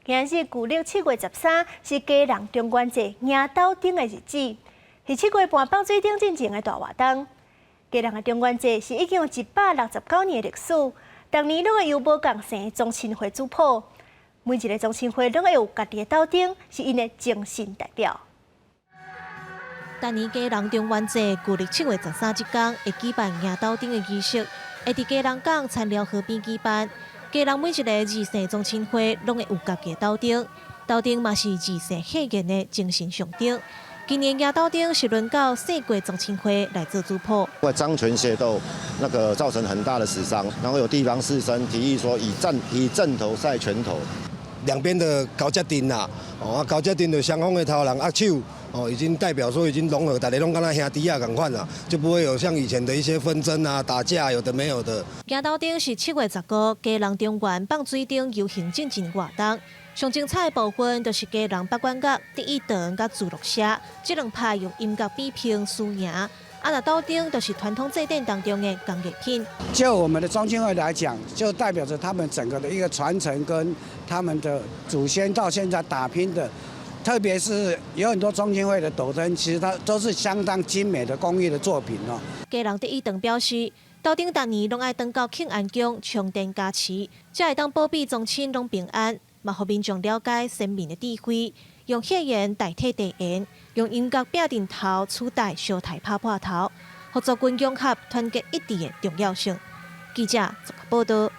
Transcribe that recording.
今仔日舊曆7月13是基隆中元節迎斗燈的日子，是7月半放水燈進前的大活動。基隆的中元節是已經有169年的歷史，逐年攏會由無仝姓宗親會主譜，每一个宗親會攏會有家己的斗燈，是𪜶的精神代表。逐年基隆中元節舊曆7月13這工會舉辦迎斗燈的儀式，會佇基隆港田寮河邊舉辦。基隆每一个二姓宗親會攏會有家己的斗燈，斗燈嘛是二姓血緣的精神象徵。今年迎斗燈是輪到姓郭宗親會來做主譜。因為漳泉械鬥那個造成很大的死傷，然後有地方士紳提議說以陣頭賽拳頭，兩邊的交接陣啦，哦啊交接陣就雙方的頭人握手，哦已經代表說已經融合，大家攏敢若兄弟仔仝款啦，就不會有像以前的一些紛爭啊、打架有的沒有的。迎斗燈是7月15基隆中元放水燈遊行進前活動。上精彩的部分就是基隆北管樂得意堂佮自樂社，這兩派用音樂比拼輸贏。啊，若斗燈就是傳統祭典當中的工藝品。就我們的宗親會來講，就代表着他們整個的一個傳承跟他們的祖先到現在打拼的，特別是有很多宗親會的斗燈，其實它都是相當精美的工藝的作品哦。基隆得意堂表示，斗燈逐年攏愛轉到慶安宮充電加持，才會當保庇宗親攏平安。嘛，予民眾了解先民的智慧，用血緣代替地緣，用音樂拼陣頭取代相刣拍破頭，予族群融合團結一致的重要性。記者綜合報道。